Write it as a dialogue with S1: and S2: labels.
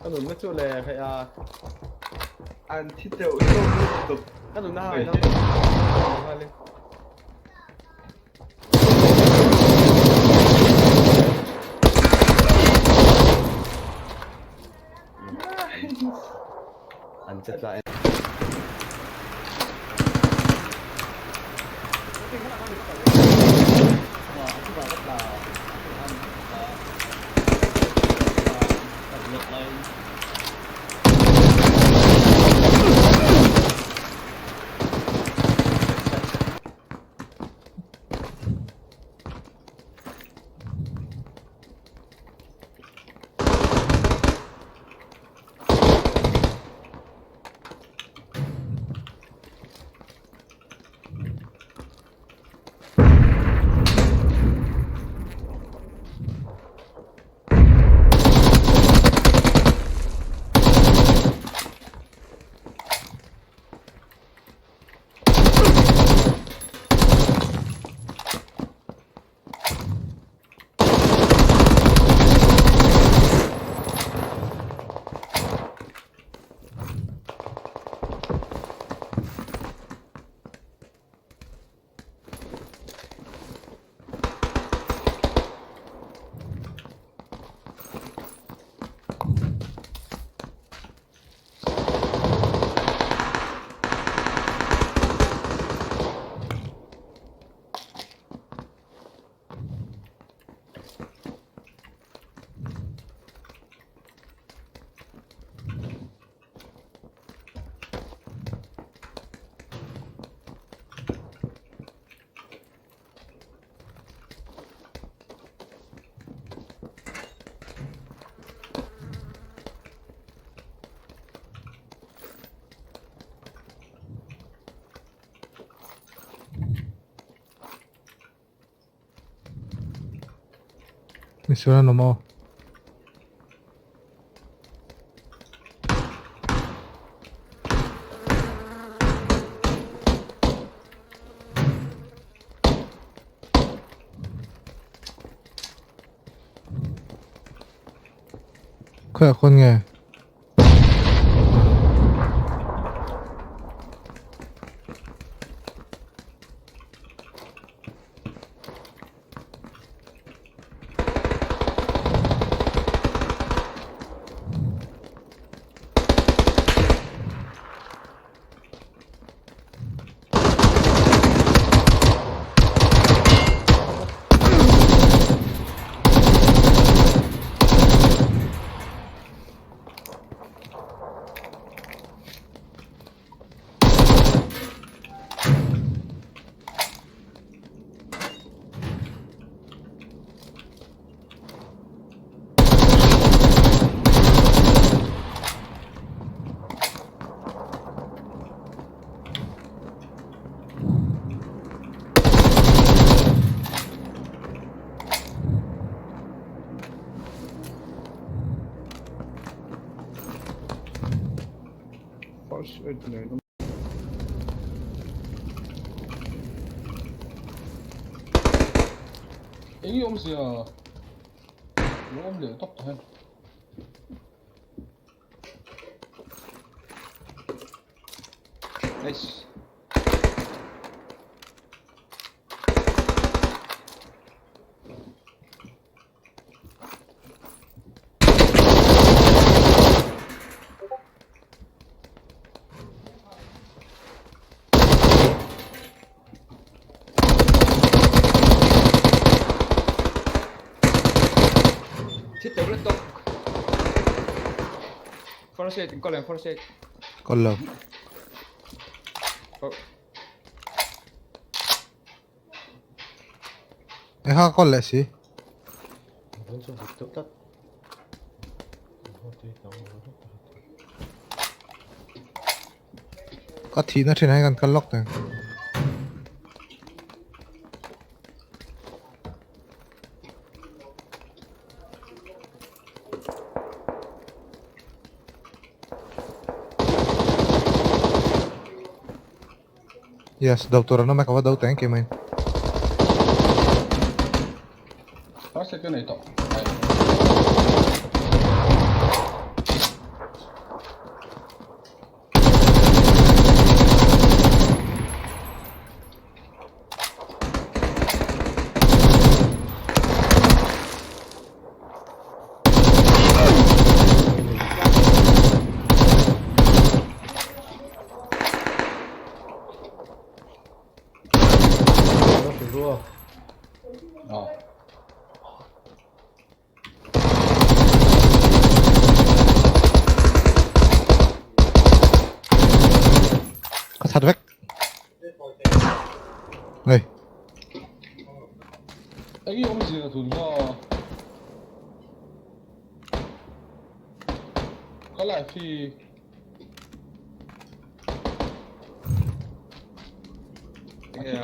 S1: Ka nunna chu le hei a.
S2: An thi teuh teuh lutuk.
S1: Ka nunna hai no.
S3: An che tla em.
S4: Misual an awm aw. Khawiah khawn nge?
S5: Eng i awmzia lo awm leh tawp tawh em? Nice. Thi teuh lutuk. First aid, kawl em first aid.
S4: Kawl lo.
S5: Oh.
S4: Eng kha ka kawl leh si. Ka thihna thin ah hian kan kal lawk teh ang. Yes, do tur an awm e, ka va do teh engkim a in.
S5: First aid ka nei tawh. Ah.
S4: Ka that vek. Hei.
S5: Eng i awmzia tun kha? Ka life hi
S2: Enge a?